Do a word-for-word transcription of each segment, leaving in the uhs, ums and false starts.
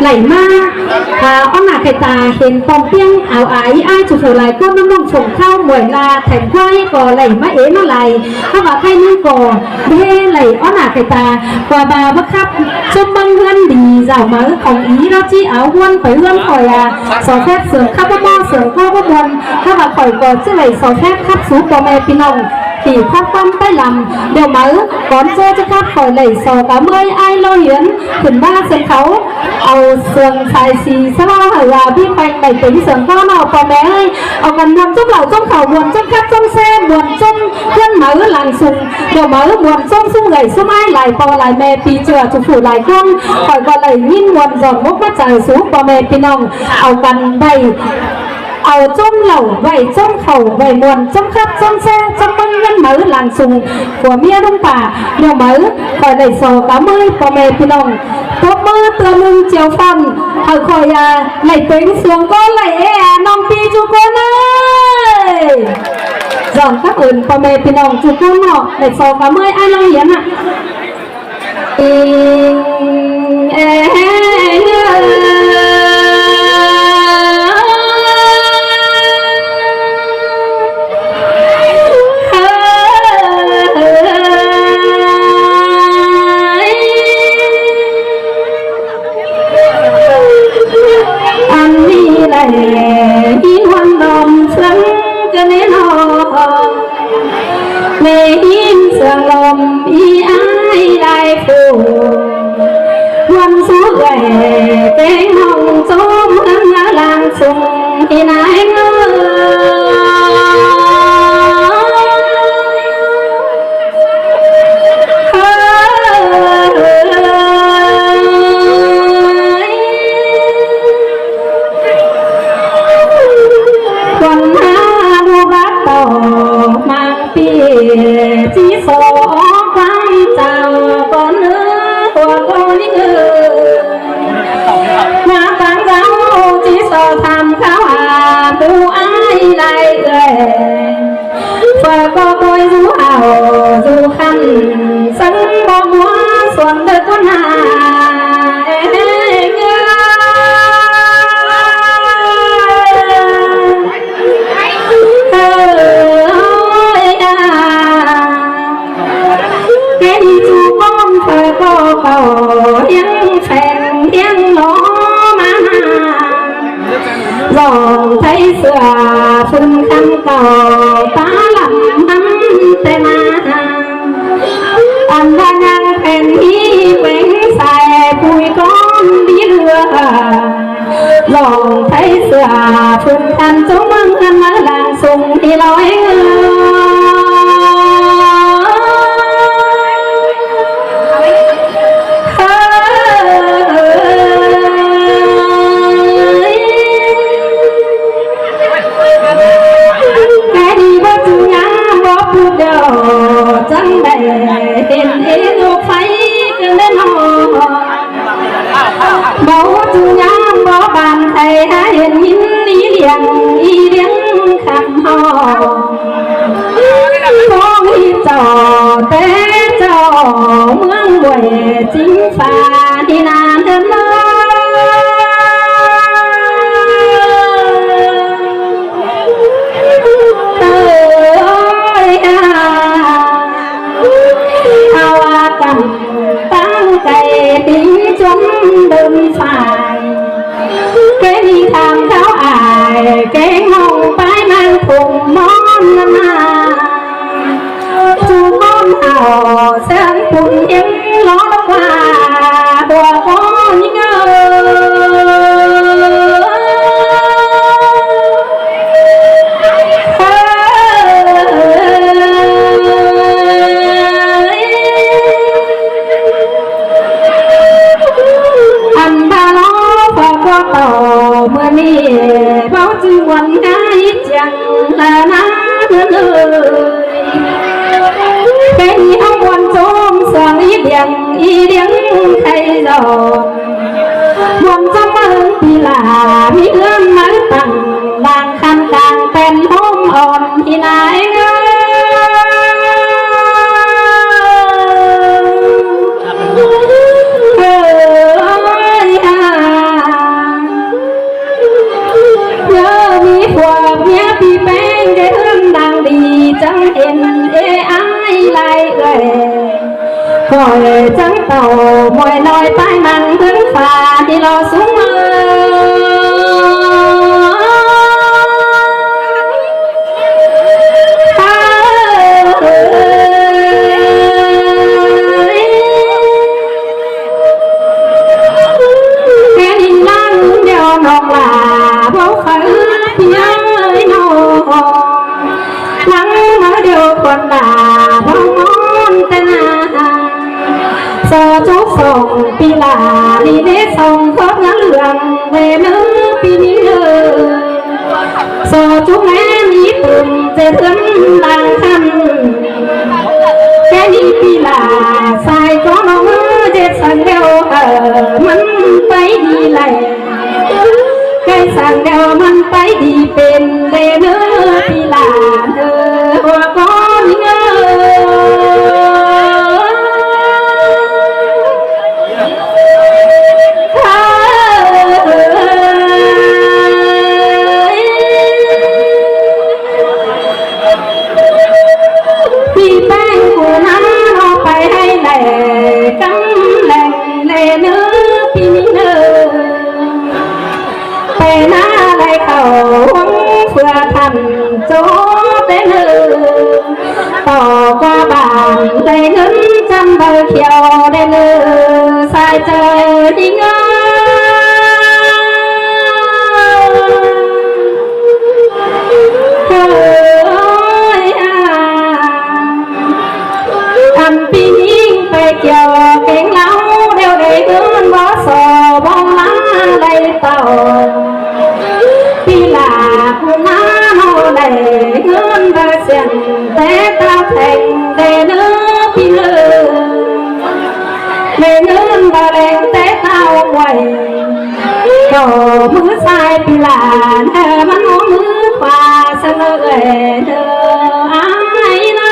đảy ꞌmá, à, ók nả khay ta hên pom ꞌpiếng au ai ai ꞌchu phủ lai ꞌcốn ꞌnặm ꞌnọng sông kháo mỏi la thẻng ꞌquái ꞌcọ đảy ꞌmá ế ꞌmá lai. Hák ꞌva khay ꞌnưng ꞌcọ báu đảy ók nả khay ta, ꞌquá ba báu khắp ꞌchốm ꞌmướng ꞌhướn đi dảo máư khong í ꞌló ꞌchí au ꞌhướn pay ꞌhướn khỏi a, so phép sương khắp báu ꞌmo sương ꞌcó báu muôn. Hák ꞌva khỏi ꞌcọ ꞌchí đảy so phép khắp sú ꞌpo ꞌme ꞌpi ꞌnọng, ꞌpi khắp ꞌquám ꞌpái ꞌlăm, điêu máư cón ꞌchớ ꞌchớ khắp khỏi đảy so cá ꞌmới ai ꞌló hiến khửn ꞌmá sương kháo. Au sương sai si sa ꞌva hảư ꞌva ꞌpi khoẹng đảy tếng sương ꞌcó ꞌnọ ꞌpo ꞌme ơi. Au căn muôn ꞌchốm lảu ꞌchốm khảu, muôn ꞌchốm khắp ꞌchốm ꞌsé, muôn ꞌchốm ꞌhướn máư lăng sung, điêu máư muôn ꞌchốm ꞌsúm đảy ꞌsúm ai lai ꞌpo lai ꞌme ꞌpi ꞌchựa ꞌchu phủ lai ꞌcốn. Khỏi ꞌcọ đảy ꞌnghín muôn dọn mốc ꞌmá chaư sú ꞌpo ꞌme ꞌpi ꞌnọng. Au căn đảy au ꞌchốm lảu vảy ꞌchốm khảu vảy muôn ꞌchốm khắp ꞌchốm ꞌsé ꞌchốm ꞌmướng ꞌhướn máư lăng sung, phua ꞌmía ꞌlống pả, điêu máư khỏi đảy so cá ꞌmới ꞌpo ꞌme ꞌpi ꞌnọng. Tốc ꞌmứ ꞌtưa ꞌnưng ꞌchiêu phăn, hảư khỏi a đảy tếng sương ꞌcó đảy ế a ꞌnọng ꞌpi ꞌchu ꞌcốn ơi. Dọn khắp ơn ꞌpo ꞌme ꞌpi ꞌnọng ꞌchu ꞌcốn ꞌnọ, đảy so cá ꞌmới ai ꞌló hiến a. Ăn ꞌnị đảy ꞌnhính ꞌhuôm đom sương ꞌcơ ꞌnị ꞌnọ. ꞌMí ꞌnhính sương đom ꞌí ai lai phủ. Muôn sú ꞌgạy kéng ꞌhọng ꞌchốm ꞌhướn ꞌmá lăng sung ꞌnị nải ꞌngớ. Khuôn ꞌmá ꞌlụk báp ꞌtạu ꞌmăng ꞌpi ꞌchí so ꞌquám chaư cón ꞌnớ ꞌcọ ꞌcọ ꞌnhính ꞌnớ. ꞌMá ꞌquám chaư ꞌchí so tham kháo a ꞌpú ai lai ꞌgạy. Phua ꞌcọ ꞌcoi dú hảu dú khăn săng báu ꞌmúa suông đớc ꞌcốn ha. Ê, ê, ê, ơ, ơ, ơi a. Kén ꞌchu ꞌcốn phua ꞌcọ ꞌcọ hiếng phén hiếng ꞌló ꞌmá. Dọn tháy sửa phưn khăn ꞌcọ tá lăm ꞌmắn ꞌtẹ ꞌmá. Ăn ꞌva ꞌnhắng phén ꞌhí quéng sai pui cón đi ꞌlứa. Dọn tháy sửa phưn khăn ꞌchốm ꞌmướng ꞌhướn ꞌmá lăng sung ꞌnị ꞌló ꞌngớ. Kẻ đi báu ꞌchu ꞌnhắng báu pút đaư, chắng đảy hên hên ꞌlụk pháy ꞌcọ ꞌnị ꞌnọ. Báu ꞌchu ꞌnhắng báu ban khay hák hên ꞌnhính ꞌí điêng, ꞌí điêng khăm hom. Khong ꞌhí chảu té chảu ꞌmướng đuổi chính phạt đi nan ꞌnớ. Ơi a, hảư a căn ꞌtáng cay tính chốn đơn phải. Kẻ đi tham kháo ai, kẻ ngóng pái mang phùng món ꞌnặn a. ꞌChu ꞌcốn hảư sương phun hiếng ꞌló đốc ꞌva, ꞌpua ꞌcốn ꞌnhính ꞌngớ. Ăn ꞌva ꞌló phua ꞌcọ ꞌtạu ꞌmưa ꞌnị báu ꞌchư ꞌmuôn ꞌngai chắng la ꞌnớ ꞌnớ ơi. Kẻ ꞌnị ꞌháu ꞌmuôn ꞌchốm sương ꞌí điêng, ꞌí điêng khay dọn. ꞌMuôn ꞌchốm ꞌmướng ꞌpi lả ꞌmí ꞌhướn máư tẳng, lăng khăn cang pên ꞌhôm ón ꞌnị nải ꞌngớ. Ơi a. khỏi chắng tàu mỏi loi tai măng hương phá đi lo súng ơi. Kẻ ninh lăng đeo nọc là bố khởi tiếng ơi nô. Lăng mớ điều khuôn là bố môn tên à. Sa chúc sông pi là đi nế sông khớp ngã lường về nữ pi ninh ơi. Sa chúc nén ý tùm dệt hướn làng khăn. Kẻ đi pi là sai có nó dệt sẵn đeo hở mắn tay đi lạy. Cái sang đeo mắn tay đi bên lê nơ pi là nơ hoa con ngơ. Pi peng cu năn lo pay hay lẻ cắm lẻng lê nơ pi ninh nơ. Pay na lay khẩu huống phưa thăm chố tên nơ. Tỏ qua bản lê ngân chăm bờ khiêu đê nơ sai trời đi ngơ. Ơi à. Ăn pi ninh pay kiêu kéng lau đeo đê ngân bó sò bó lá lay tàu. Pi là cu ná nô đảy ngơn ba siêng té tao thèng đê nơ pi nơ. Đê ngơn ba đèng té tao quay. Đổ mứ sai pi là nơ mắn ố mứ khoa sơ nơ ê nơ ai nơ.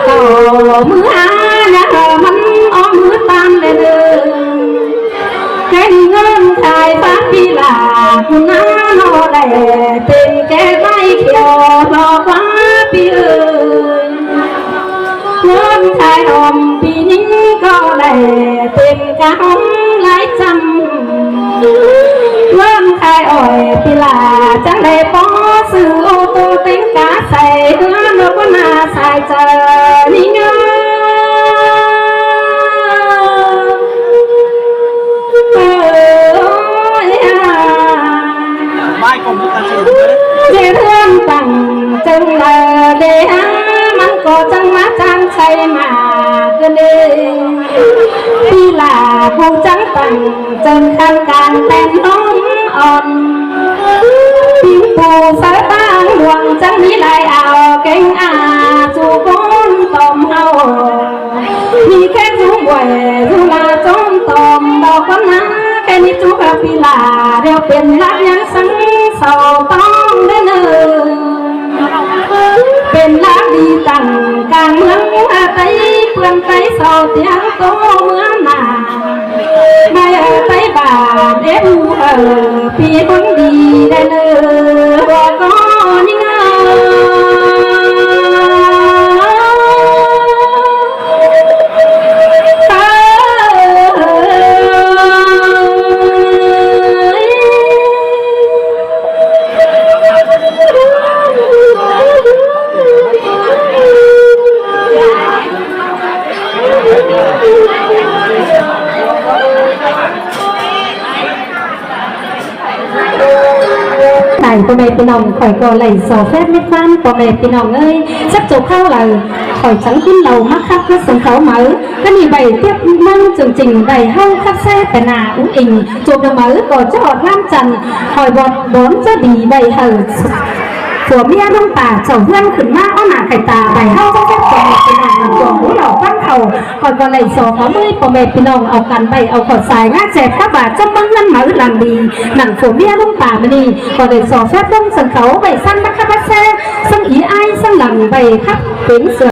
Tỏ mưa á nhá mắn ó mưa tan lên. Cái ngân khai phát đi là cũng ná nó đẻ. Tên cái vai kiểu lo quá pi ơi. Ngơn khai hòm pi ninh có lẽ tên cá hóng lái chăm. Ngơn khai ỏi pi là chẳng lẽ bó sư ô tô tên cá xài hứa nó có na xài chờ ninh ơi. Ơi à. Dễ thương tặng chừng là để hăng mắn có chăng má chăng say mà cứ đi. Đi là cô trắng tặng chừng khăn càng tên hóng on. Tiếng cô sớ tang luang chăng đi lại ảo kênh à, chú con tòm hậu. Ni khen rú buổi rú la chốn tòm đò con ná khen ni chú khá phi là đeo pên lát nhắn sắng sau tóng đến nơi. Pên lát đi tặng càng mướn hà tây, pươn tây sau tiếng tô mưa nà. Mai ở tây bà đế bu ở phi bưng đi đến nơi. Hoa có những Đảy ꞌpo ꞌme ꞌpi ꞌnọng khỏi ꞌcọ đảy so phép mết ꞌphắn ꞌpo ꞌme ꞌpi ꞌnọng ới, sắp chộp kháo đảy khỏi chắng ꞌcốn ꞌlẹo ꞌmá khắp ꞌmá sông kháo máư. Cá ꞌnị bảy tiếp nâng chương trình bảy ꞌháu khắp ꞌsé pên nả ú inh chộp đa máư ꞌcọ ꞌchớ ꞌhọt ꞌlam chăn khỏi bọt bón ꞌchớ đi bảy hảư phua ꞌmía ꞌlống ta chảu ꞌhướn khửn ꞌmá ók nả khay ta bảy ꞌháu sắp chắng ꞌpo ꞌme ꞌpi ꞌnọng nẳng cuông ú lỏ ꞌphắn khảu. Khỏi ꞌcọ đảy so kháo ꞌmới ꞌpo ꞌme ꞌpi ꞌnọng au căn bảy au khỏ sai ngá chép khắp ꞌva chốm ꞌmáng ꞌnặn máư lăng đi nẳng phua ꞌmía ꞌlống ta ꞌmá ꞌnị. ꞌCọ đảy so phép ꞌlống sương kháo bảy săn ꞌmá khắp ꞌmá ꞌsé sương í ải sương lăng bảy khắp pên sưa